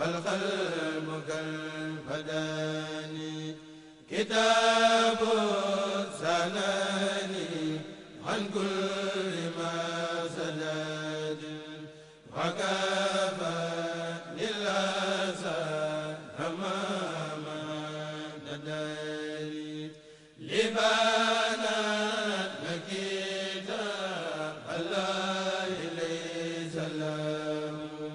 والقلب كالبدن كتاب سناني عن كل ما سدد وكفى للأسى همام ندري لبانا كتاب الله ليس له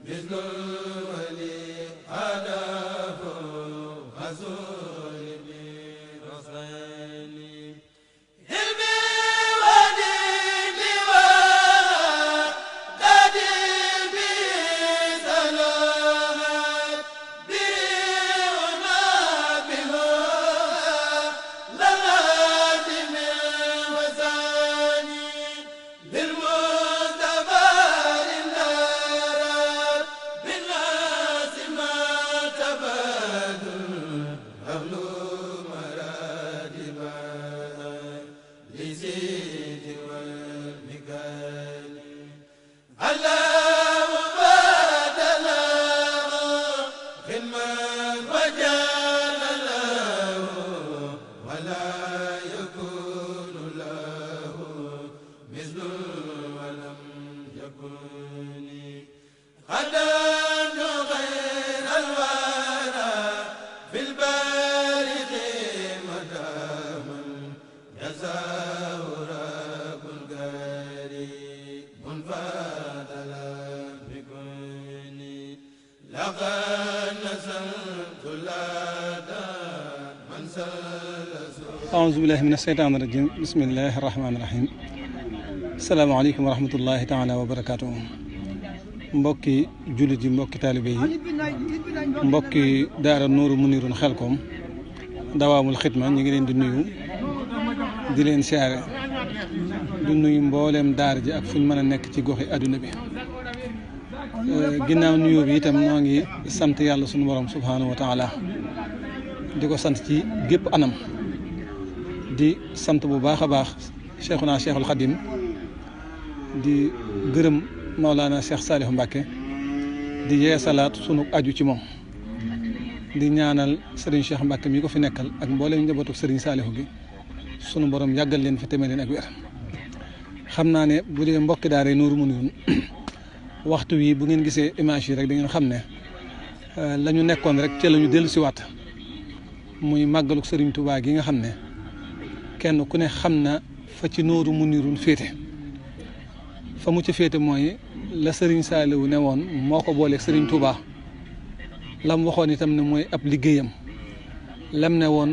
مثل الولي هداه رسول برسلي أعوذ بالله من الشيطان الرجيم بسم الله الرحمن الرحيم السلام عليكم ورحمة الله تعالى وبركاته mbokki jullit yi mbokki taalibe yi mbokki daara Nuuru Muniirun Xelkom dawaamul xidma ñu ngi leen di nuyu di leen siyaare di nuyu mbooleem daara ji ak fu ñu mën a nekk ci goxi adduna bi ginnaaw nuyoo bi itam noo ngi sant yàlla sunu borom subhaanahu wa taala di ko sant ci gépp anam di sant bu baax a baax Cheikhuna Cheikhul Khadim di gërëm Maulana Cheikh Saliou Mbacké di yeesalaat sunu aju ci moom di ñaanal Serigne Cheikh Mbacké mi ko fi nekkal ak mboolem njabootu Serigne Saliou gi sunu borom yàggal leen fi téeméer leen ak wér. xam naa ne bu dee mbokki daara Nuuru Muniirun waxtu wi bu ngeen gisee image yi rek da ngeen xam ne la ñu nekkoon rek ca la ñu dellu si waat muy màggaluk Serigne Touba gi nga xam ne kenn ku ne xam na fa ci Nuuru Muniirun féete fa mu ci féete mooy la Serigne Saliou ne woon moo ko booleeg Serigne Touba lam waxoon itam ne mooy ab liggéeyam lam ne woon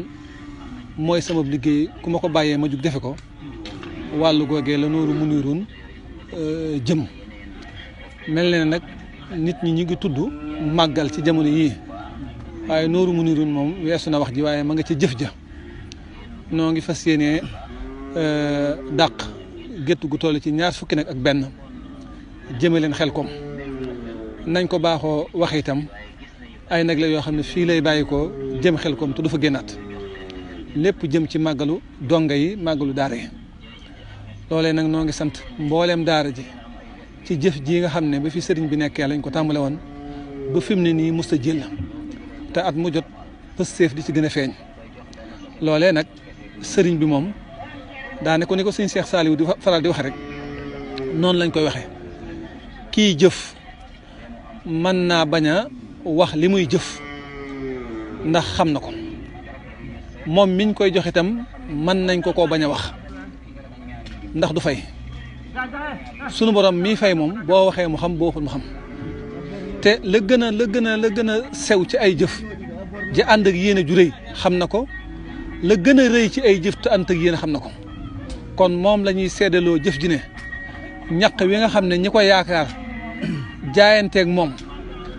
mooy sama liggéey ku ma ko bàyyee ma jug defe ko wàllu googee la Nuuru Muniirun jëm mel ne nag nit ñi ñu ngi tudd màggal ci jamono yii waaye Nuuru Muniirun moom weesu na wax ji waaye ma nga ci jëf ja noo ngi fas yéenee dàq gétt gu toll ci 20 fukki nag ak benn jëme leen Xelkom nañ ko baaxoo wax itam ay nag la yoo xam ne fii lay bàyyi ko jëm Xelkom te du fa génnaat lépp jëm ci màggalu donga yi màggalu daara yi loolee nag noo ngi sant mbooleem daara ji ci jëf ji nga xam ne ba fi sëriñ bi nekkee lañ ko tàmbale woon ba fi mu ne nii musta jël te at mu jot pësteef di ci gën a feeñ loolee nag sëriñ bi moom daane ko ni ko sëñ Cheikh Saliou di faral di wax rek noonu lañ koy waxee kii jëf mën naa bañ a wax li muy jëf ndax xam na ko moom miñ koy jox itam mën nañ ko koo bañ a wax ndax du fay sunu borom mii fay moom boo waxee mu xam boo waxul mu xam te la gën a sew ci ay jëf ji ànd ak yéene ju rëy xam na ko la gën a rëy ci ay jëf te ànd ak yéene xam na ko kon moom la ñuy seddaloo jëf ji ne ñaq wi nga xam ne ñi ko yaakaar jaayanteeg moom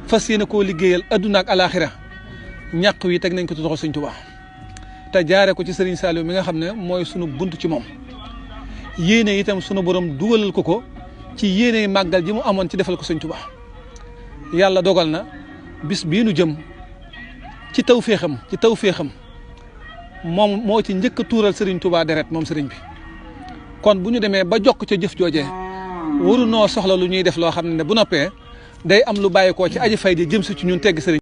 fas yéene koo liggéeyal adduna ak alaaxira ñaq wi teg nañ ko ci loxo Sëñ Tuubaa te jaare ko ci Serigne Saliou mi nga xam ne mooy sunu bunt ci moom yéene itam sunu borom dugalal ko ci yéene màggal ji mu amoon ci defal ko Sëñ Tuubaa yàlla dogal na bis bii nu jëm ci tawféexam moom moo ci njëkk a tuural Serigne Touba deret moom Serigne bi kon bu ñu demee ba jokk ca jëf joojee waru noo soxla lu ñuy def loo xam ne bu noppee day am lu bàyyeekoo ci aji fay di jëm si ci ñun tegg sëriñ